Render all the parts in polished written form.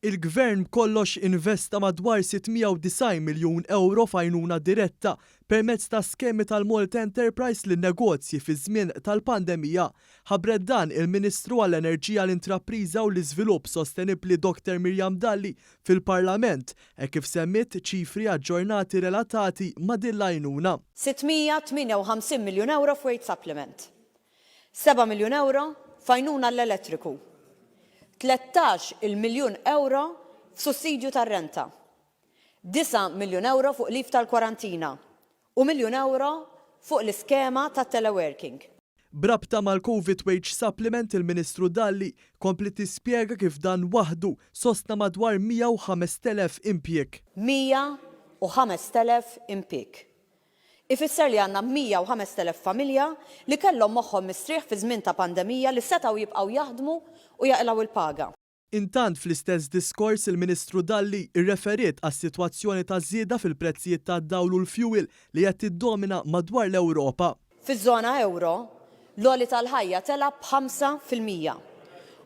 Il-Gvern b'kollox investa madwar 690 miljun ewro f'għajnuna diretta permezz ta' skemi tal-Malta Enterprise lin-negozji fiż-żmien tal-pandemija. Ħabbret dan il-Ministru għall-Enerġija, l-Intrapriża u l-Iżvilupp Sostenibbli Dr Miriam Dalli fil-Parlament hekk kif semmiet ċifri aġġornati relatati ma' din l-għajnuna. 658 miljun ewro f'wage supplement. Seba' miljun ewro f'għajnuna għall-elettriku. 13-il miljun ewro f'sussidju tar-renta. Disa' miljun ewro fuq leave tal-kwarantina u miljun ewro fuq l-iskema tat-teleworking. B'rabta mal-Covid Wage Supplement il-Ministru Dalli kompliet tispjega kif dan waħdu sostna madwar 105,000 impjieg. 105,000 impieg. Ifisser li għandna 105,000 familja li kellhom moħħhom mistrieħ fi żmien ta' pandemija li setgħu jibqgħu jaħdmu u jaqilgħu l-paga. Intant fl-istess diskors il-Ministru Dalli rreferiet għas-sitwazzjoni ta' żieda fil-prezzijiet tad-dawl u l-fjuwil li qed tiddomina madwar l-Ewropa. Fiż-żona ewro, l-għoli tal-ħajja tela' b'5%.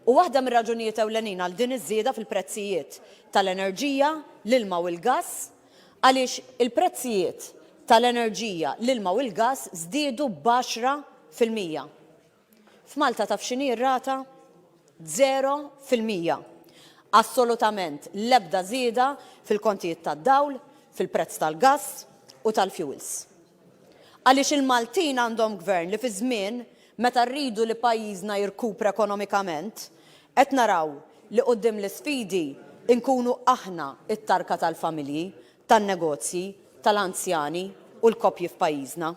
U waħda mir-raġunijiet ewlenin għal din iż-żieda fil-prezzijiet tal-enerġija, l-ilma u l-gass Għaliex il-prezzijiet tal-enerġija, l-ilma u l-gass żdiedu b'10%. F'Malta taf x'inhi r-rata? 0%. Assolutament l-ebda żieda fil-kontijiet tad-dawl, fil-prezz tal-gass u tal-fuels. Għaliex il-Maltin għandhom Gvern li fi żmien meta rridu li pajjiżna jirkupra ekonomikament, qed naraw li quddiem l-isfidi nkunu aħna t-tarka tal-familji, tan-negozji, tal-anzjani u l-koppji f'pajjiżna.